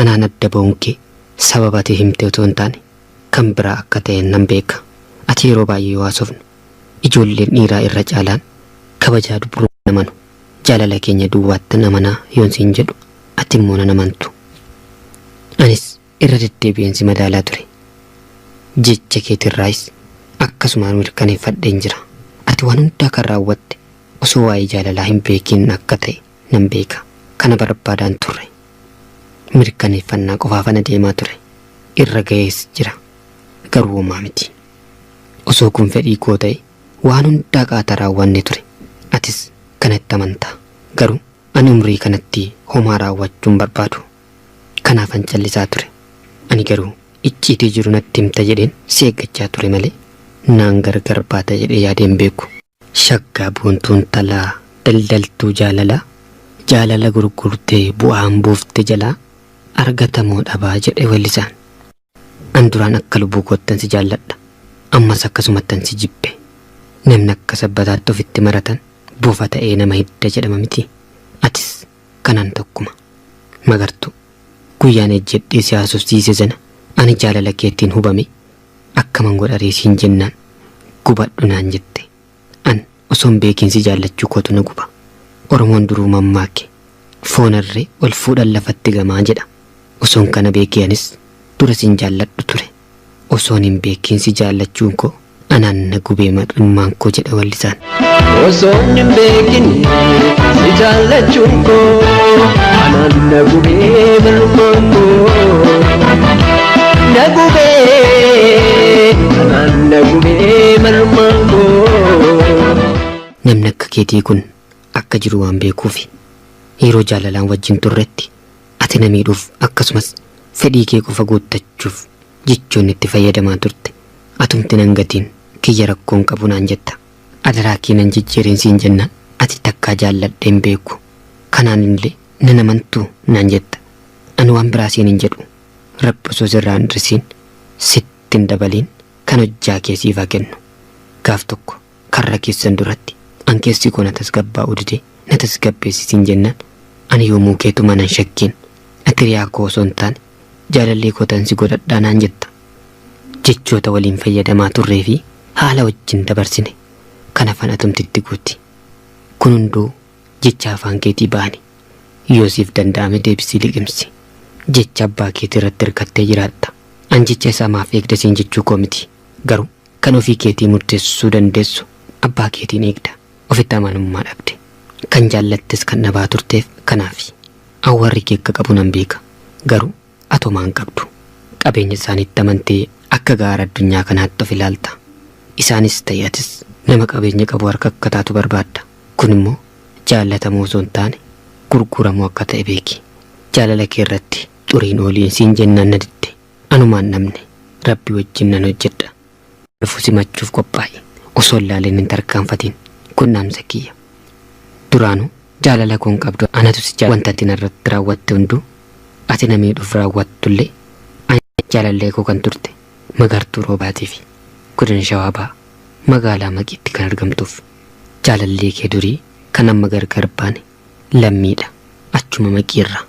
Anaan adda ba'uun kee sababa ati himte otoo hin taane kan biraa akka ta'e nan beeka. Ati yeroo baay'ee yoo haasofnu ijoolleen dhiiraa irra caalaan kabajaa dubrummaa hin amanu. Jaalala keenya duwwaattan amanaa yoon siin jedhu ati immoo nan amantu. Anis irra deddeebi'een si madaalaa ture. Jecha keetirraayis akkasumaan mirkaneeffadheen jira. Ati waan hundaa kan raawwatte osoo waa'ee jaalalaa hin beekiin akka ta'e nan beeka. Kana barbaadaan turre. Mirkaneeffannaa qofaafan adeemaa ture. Irra ga'ees jira. Garuu homaa miti. Osoo kun fedhii koo ta'e waan hundaa qaata raawwanne ture. Atis kanatti amanta. Garuu ani umrii kanatti homaa raawwachuu hin barbaadu. Kanaafan callisaa ture. Ani garuu icciitii jiru natti himta jedheen si eeggachaa ture malee naan gargar baata jedhee yaadee hin beeku. Shaggaa boontuu intalaa daldaltuu jaalalaa jaalala gurgurtee bu'aan buufte jalaa argatamoo dhabaa jedhe weellisaan. An duraan akka lubbuu koottan si jaalladha. Ammas akkasumattan si jibbe. Namni akka sabbataatti ofitti maratan bofa ta'ee nama hidda jedhama miti. Atis kanaan tokkuma. Magartuu, guyyaan ejjedhee si haasofsiise sana ani jaalala keetiin hubame akkaman godharee siin jennaan gubadhu naan jette. An osoon beekiin si jaallachuu kootu na guba. Oromoon duruu mammaake foon harree ol fuudhan lafatti gamaa jedha. Osoon kana beekee anis dura sin jaalladhu ture. Osoon hin beekiin si jaallachuun koo anaan na gubee mar'immaan koo jedha wallisaan. Osoon hin beekin si jaallachuun koo anaan na gubee mar'immaan koo. Na gubee anaan na gubee mar'immaan koo. Namni akka keetii kun akka jiru waan beekuufi yeroo jaalalaan wajjin turretti ati na miidhuuf akkasumas fedhii kee qofa guuttachuuf jechoonni itti fayyadamaa turte. Atumti nan gatiin kiyya rakkoon qabu naan jetta. Adaraa kee nan jijjiirin siin jennaan ati takkaa jaalladhee hin beeku. Kanaan illee nan amantuu naan jetta. Ani waan biraa siin hin jedhu. Rabbi osoo sirraa hin hir'isiin sitti hin dabaliin kan hojjaa kee siif haa kennu. Gaaf tokko karra keessan duratti an keessi koo na tasgabbaa'uu didee na tasgabbeessi siin jennaan ani yoomuu keetuma nan shakkiin ati hiriyaa koo osoo hin taane jaalallee koo tan si godhadhaa naan jetta. Jechoota waliin fayyadamaa turree fi haala wajjin dabarsine kan hafan atumti itti guuti. Kun hunduu jecha afaan keetii ba'ani. Yoo siif danda'ame deebisii liqimsi. Jecha abbaa keetii irratti hirkattee jiraatta. An jecha isaa maaf eegda siin jechuu koo miti. Garuu kan ofii keetii murteessuu dandeessu abbaa keetiin eegda. Ofitti amanummaa dhabde. Kan jaallattes kan dhabaa turteef kanaafi. An warri kee akka qabu nan beeka. Garuu ati homaa hin qabdu. Qabeenya isaaniitti amantee akka gaara addunyaa kanaatti of ilaalta. Isaanis ta'e atis nama qabeenya qabu harka akka taatu barbaadda. Kun immoo jaallatamuu osoo hin taane gurguramuu akka ta'e beeki. Jaalala kee irratti xuriin ooliin siin jennaan na didde. Anumaan dhabne. Rabbi wajjin nan hojjedha. Dhufu simachuuf qophaa'i. Osoo hin laalin hin tarkaanfatin. Kun dhaamsa kiyya. Duraanuu jaalala koo hin qabdu anatu si jaala. Wanta ati narratti raawwatte hunduu ati na miidhuuf raawwattullee ani jaalallee koo kan turte Magartuu Roobaatiifi Godina Shawaa Bahaa Magaalaa Maqiitti kan argamtuuf jaalallee kee durii kan amma gargar baane Lammiidha. Achuma Maqiirra.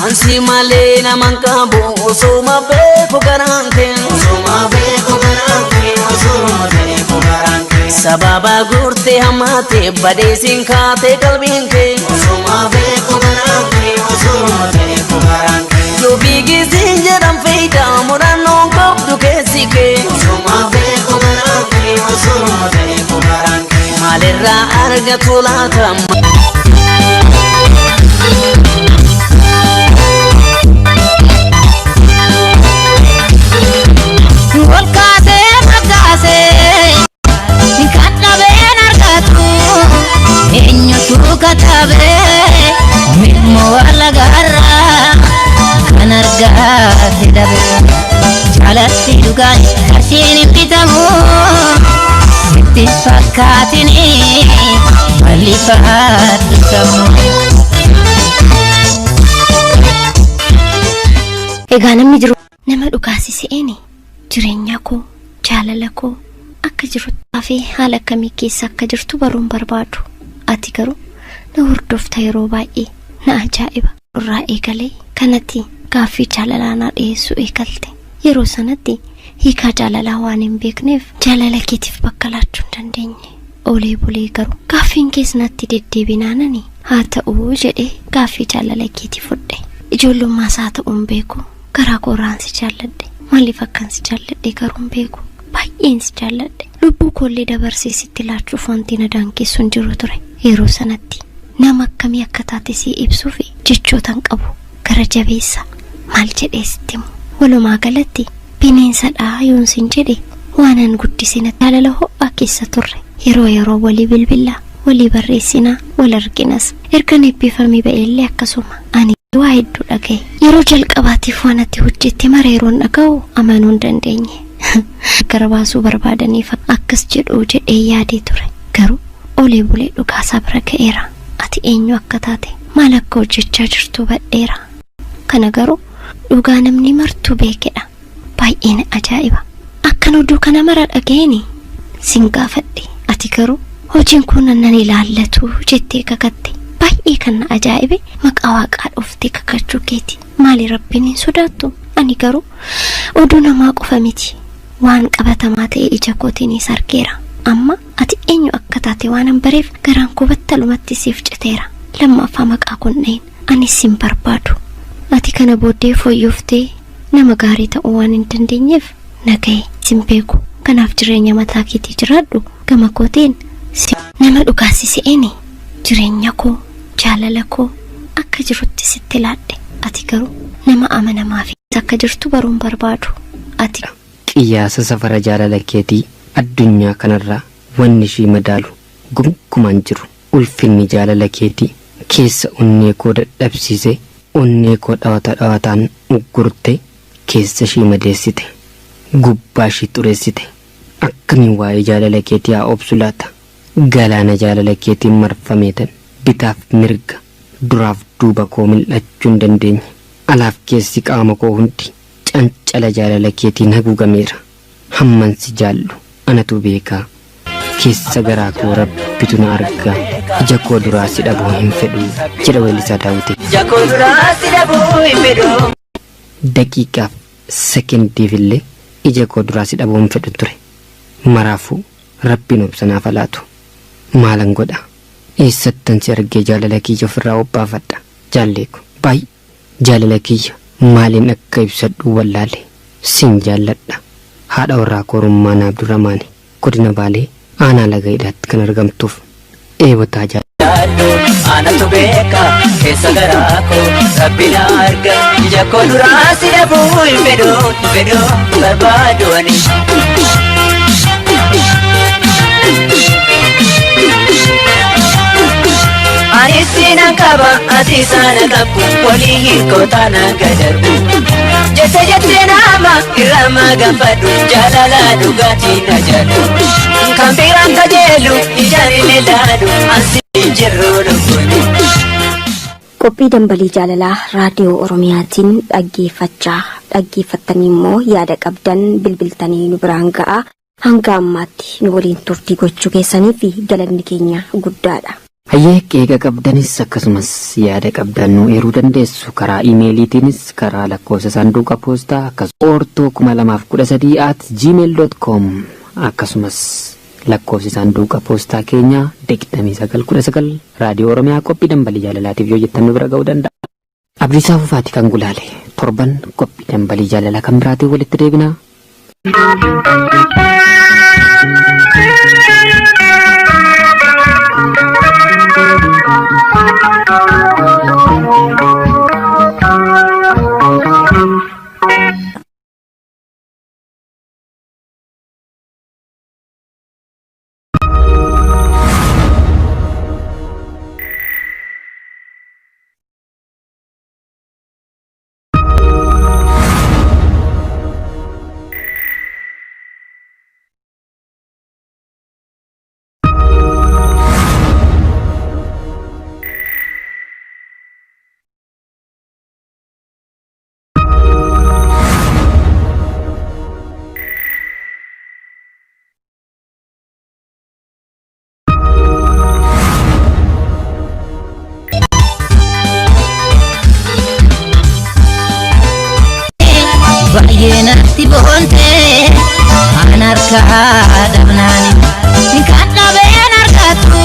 Ansi malee naman qabu osuma beeku garaan kee. Osuma beeku garaan kee osuma beeku garaan kee. Sababa guurtee hammaate badeesiin kaate qalbiin kee. Osuma beeku garaan kee osuma beeku garaan kee. Yoo fiigisiin jedhan feeyda murannoon qabdu keessi kee. Osuma beeku garaan kee osuma beeku garaan kee. Maalirraa argatu laata? Ol kaasee makaasee kan dhabeen argatu eenyutu katabee milmoo alagaarraa kan argate dhabe jaalatti dhugaan qarshiin hin bitamu sitti fakkaatini bal'ifaadhu sammuu. Egaa namni jiru nama dhugaa si se'eeni jireenya koo jaalala koo akka jirutti fi haala akkamii keessa akka jirtu baruun barbaadu. Ati garuu na hordofta yeroo baay'ee na ajaa'iba. Irraa eegalee kanatti Gaaffii jaalalaa naa dhiyeessuu eegalte. Yeroo sanatti hiikaa jaalalaa waan hin beekneef jaalala keetiif bakka laachuu hin dandeenye. Oolee bulee garuu gaaffiin kees natti deddeebinaanani haa ta'uu jedhee gaaffii jaalala keetii fudhe. Ijoollummaa isaa ta'uun beeku garaa kooraan si jaalladhe. Maaliif akkan si jaalladhe garuu hin beeku. Baay'een si jaalladhe. Lubbuu koollee dabarsee sitti laachuuf wanti na daangessu hin jiru ture. Yeroo sanatti nama akkamii akka taate si ibsuuf jechoota hin qabu. Gara jabeessa maal jedhee sitti himu. Walumaa galatti bineensadhaa yoon sin jedhe waanan guddisina jaalala ho'aa keessa turre. Yeroo yeroo walii bilbilaa, walii barreessinaa, wal arginas. Ergan eebbifamee ba'ellee akkasuma. Ani waa hedduu dhaga'e. Yeroo jalqabaatiif waan ati hojjette mara yeroon dhaga'u amanuu hin dandeenye. Gara baasuu barbaadaniif akkas jedhu jedhee yaadee ture. Garuu olee bulee dhugaasaa bira ga'eera. Ati eenyu akka taate maal akka hojjechaa jirtu badheera. Kana garuu dhugaa namni martuu beekedha. Baay'een ajaa'iba. Akkan oduu kana mara dhaga'een sin gaafadhe. Ati garuu hojiin kun nan ilaallatu jettee kakatte. Baay'ee kan na ajaa'ibe maqaa waaqaa dhooftee kakachuu keeti. Maali rabbiin hin sodaattu? Ani garuu oduu namaa qofa miti. Waan qabatamaa ta'e ija kootiinis argeera. Amma ati eenyu akka taate waan hin bareef garaan koo battalumatti siif citeera. Lammaffaa maqaa kun dhahin anis sin barbaadu. Ati kana booddee fooyyooftee nama gaarii ta'uu waan hin dandeenyeef naga'e sin beeku. Kanaaf jireenya mataa keetii jiraadhu gama kootiin si nama dhugaasi se'eeni jireenya koo jaalala koo akka jirutti sitti laadhe. Ati garuu nama amanamaa fi akka jirtu baruun barbaadu. Ati Qiyyaasa safara jaalala keetii addunyaa kanarraa wanni ishii madaalu gonkumaan jiru. Ulfinni jaalala keetii keessa onnee koo dadhabsiise onnee koo dhawata dhawataan uggurte keessa ishii madeessite. Gubbaa ishii xureessite. Akkamiin waa'ee jaalala keetii haa obsu laata? Galaana jaalala keetiin marfameetan bitaaf mirga duraaf duuba koo mil'achuu hin dandeenye. Alaaf keessi qaama koo hundi cancala jaalala keetiin haguugameera. Hamman si jaallu anatu beekaa. Keessa garaa koo rabbitu na argaa. Ija koo duraa si dhabuu hin fedhu jedha weellisaa Daawitee. Ija koo duraa si dhabuu hin fedhu. Daqiiqaaf sekendiif illee ija koo duraa si dhabuu hin fedhu ture. Maraafuu rabbiin obsa naaf laatu. Maalan godha? Eessattan si argee jaalala kiyya ofirraa obbaafadha? Jaallee ko baay'ee jaalala kiyya maaliin akka ibsadhu wallaale. Sin jaalladha. Haadha warraa korummaa Abdurrahmaani godina Baalee aanaa laga hidhaatti kan argamtuuf eebotaa jaalladha. Anatu beeka keessa garaa koo rabbi na arga ija koo duraa si dhabuu hin fedhu hin fedhu barbaadu ani. Ani sinan qaba ati sana qabu walii hiikoo taana gadarbu. Jette jette nama irraa maganfadhu jaalala dhugaatii na jaallu. Kan biraan kajeelu ijaan hin ilaalu ansi hin jirru lubbuun. Qophii dambalii jaalalaa raadiyoo Oromiyaatiin dhaggeeffachaa dhaggeeffattanii immoo yaada qabdan bilbiltanii nu biraan ga'a. Hanga ammaatti nu waliin turtii gochuu keessanii fi galanni keenya guddaadha. Hayyee qeeqa qabdanis akkasumas yaada qabdan nu eeruu dandeessu karaa iimeeliitiinis karaa lakkoofsa saanduqa poostaa akkasumas ortoo 2013 at gmail.com akkasumas lakkoofsi saanduqa poostaa keenyaa 2919 raadiyoo Oromiyaa qophii dambalii jaalalaatiif yoo jettan nu bira ga'uu danda'a. Abdiisaa Fufaati kan gulaale torban qophii dambalii jaalalaa kan biraatiin walitti deebinaa. Boonte an harkaa dhabnaani kan dhabeen argatu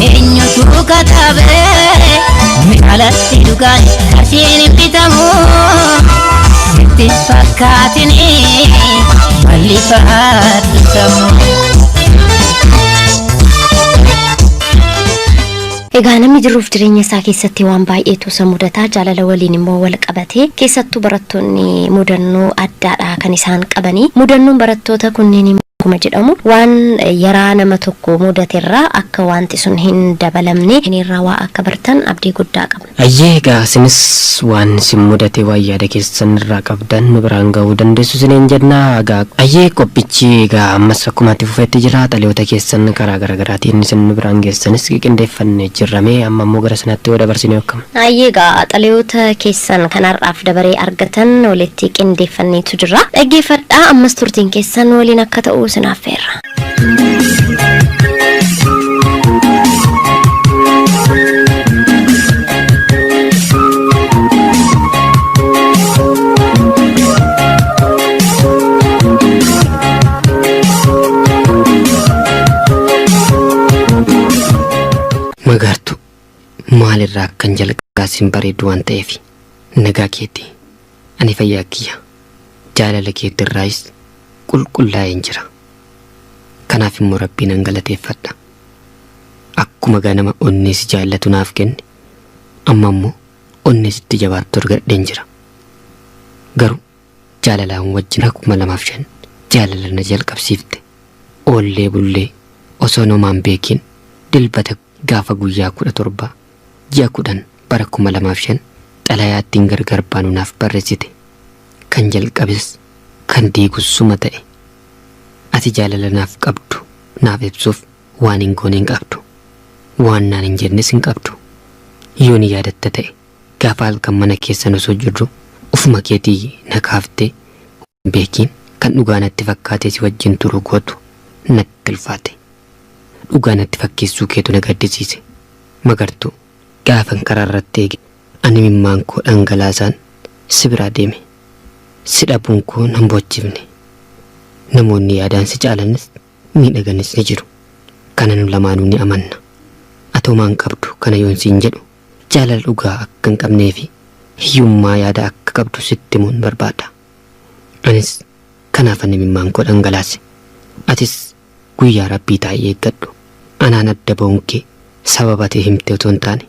eenyutu katabee mi'aalatti dhugaan qarshiin hin bitamu sitti fakkaatini bal'ifaadhu sammuu. Egaa namni jiruuf jireenya isaa keessatti waan baay'eetu isa mudataa jaalala waliin immoo wal qabatee keessattuu barattoonni mudannoo addaadha kan isaan qabanii mudannoon barattoota kunneen akkuma jedhamu waan yaraa nama tokko mudaterraa akka wanti sun hin dabalamne irraa waa akka bartan abdii guddaa qabna. Ayyee egaa isinis waan isin mudate waan yaada keessan irraa qabdan nu biraan ga'uu dandeessu isiniin jenna. Egaa ayyee qophichi egaa ammas akkuma itti fufetti jira xalayoota keessan karaa garaagaraatiin isin nu biraan geessanis qindeeffannee jirrame amma immoo gara sanatti yoo dabarsine akkam. Ayyee egaa xalayoota keessan kan har'aaf dabaree argatan walitti qindeeffanneetu jira. Dhaggeeffadhaa ammas turtiin keessan waliin akka ta'u isin affeerra. Magaartu maalirraa akkan jalqabaa sin bareedu waan ta'eef nagaa keetti ani fayyaa kiyya jaalala keetirraayis qulqullaa'een jira. Kanaaf immoo rabbiin an galateeffadha. Akkuma ganama onnee si jaallatu naaf kenne amma immoo onnee sitti jabaattu argadheen jira. Garuu jaalalaan wajjin 2005 jaalala na jalqabsiifte oollee bullee osoo namaan beekin dilbata gaafa guyyaa 17 ji'a 10 bara 2005 xalayaa ittiin gargar baanu naaf barreessite. Kan jalqabes kan diigus suma ta'e. Ati jaalala naaf qabdu naaf ibsuuf waan hin goone hin qabdu. Waan naan hin jennes hin qabdu. Yoo ni yaadatta ta'e gaafa halkan mana keessan osoo jirru ufuma keetii na kaaftee beekiin kan dhugaa natti fakkaatee si wajjin turu gootu natti ulfaate. Dhugaa natti fakkeessuu keetu na gaddisiise. Magartuu gaafan karaa irratti eege ani mimmaan koo dhangalaasaan si biraa deeme. Si dhabuun koo nan boochifne. Namoonni yaadaan si caalanis miidhaganis ni jiru. Kana nu lamaanuu ni amanna. Atoo maan qabdu kana yoon siin jedhu jaalala dhugaa akka hin qabnee fi hiyyummaa yaada akka qabdu sitti himuun barbaada. Anis kanaaf ani mimmaan koo dhangalaase. Atis guyyaa rabbii taa'ee eeggadhu. Anaan adda ba'uun kee sababa ati himte otoo hin taane